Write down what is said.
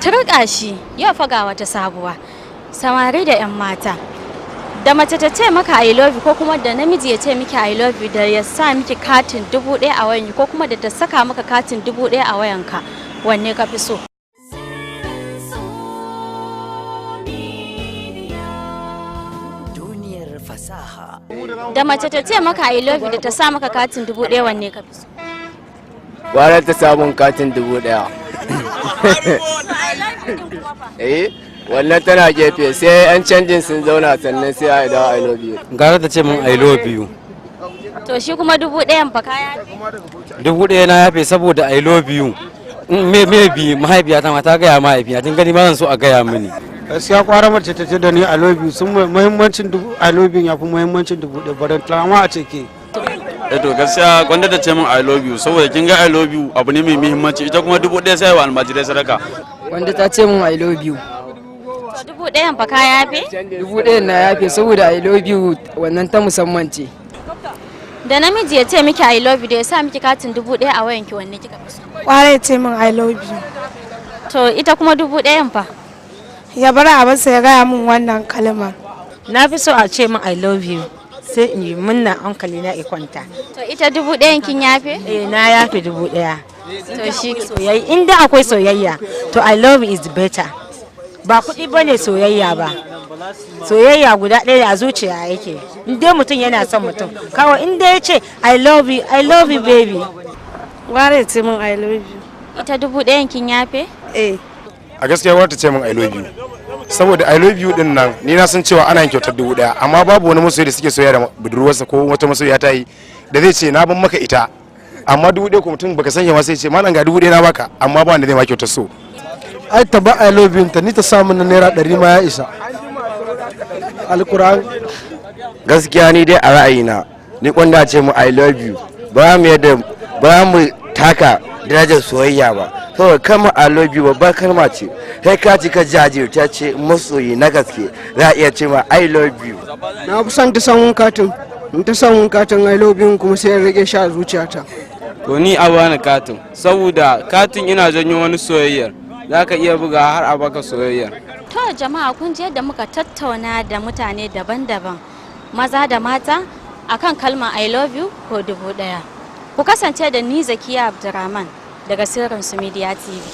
Turƙa shi yau fa ga wata sabuwa. Samari da 'yan mata. Da mace ta ce maka "I love you" ko kuma da namiji ya ce miki "I love you" da ya sa miki katin 1000 a wayanki ko kuma da ta saka maka katin 1000 a wayanka, wanne ka fi so? Sirrin so media. Duniyar fasaha. Da mace ta ce maka "I love you" da ta sa maka katin 1000, wanne ka fi so? Gwara ta samun katin 1000. Eh, wannan tana gefe, sai yan canjin sun zauna sannan sai a dawo "I love you". Gara ta ce min "I love you". To, shi kuma 1000n fa, kaya yafe? 1000 na yafe, saboda "I love you" me bi mahaifiyata ma ta gaya mahaifina, kin gani, ma zan so a gaya mini. Gaskiya kwara mace ta ce da ni "I love you". Sun muhimmancin dubu "I love you" ya fi muhimmancin 1000, baran ma a ce ke. Eh to, gaskiya gwanda ta ce min "I love you", saboda kin ga "I love you" abu ne mai muhimmanci, ita kuma 1000 sai wa almajirai sadaka. Wanda ta ce min "I love you". To, 1000n fa, ka yafe? 1000 na yafe, saboda "I love you" wannan ta musamman ce. Da namiji ya ce miki "I love you" da ya sa miki katin 1000 a wayanki, wanne kika fi so? Kwara ya ce min "I love you". To, ita kuma 1000n fa? Ya bar abinsa ya gaya min wannan kalmar. Na fi so a ce min "I love you", sai in yi munna, hankali na ya kwanta. To, ita 1000n kin yafe? Eh, na yafe 1000. To shi Soyayya, in da akwai soyayya, to "I love you" is better. Ba kuɗi bane soyayya ba. Soyayya guda ɗaya a zuciya yake. In dai mutum yana son mutum kawai, in dai ya ce "I love you, I love you, baby". Gwara ya ce min "I love you". Ita 1000n kin yafe? Eh. A gaskiya wata ce min "I love you", saboda "I love you" din nan, ni na san cewa ana yin kyautar 1000, amma babu wani masoyi da suke soyayya da budurwarsa ko wata masoyiya ta yi da zai ce na ban maka ita. Amma 1000 ko mutum baka sanya ma sai ce, "Malam, ga 1000 na baka", amma ba wanda zai ma kyautar so. Ai ta ba "I love you" ta, ni ta samu na naira 100 ma ya isa, alkuran. Gaskiya ni dai a ra'ayina, ni kwanda ce mu "I love you". Ba mu yadda ba mu taka darajar soyayya ba, saboda kalmar "I love you" babbar kalma ce. Sai ka ci ka jajirta ce masoyi na gaske za a iya ce ma "I love you". Na fi son ta samun katin. In ta samun katin "I love you" kuma, sai in rage shi a zuciyata. To, ni a bani katin, saboda katin ina janyo wani soyayyar, za ka iya buga har a baka soyayyar. To jama'a, kun ji yadda muka tattauna da mutane daban-daban, maza da mata, akan kalmar "I love you" ko 1000. Ku kasance da ni, Zakiya Abdurrahman, daga Sirrin Su Media TV.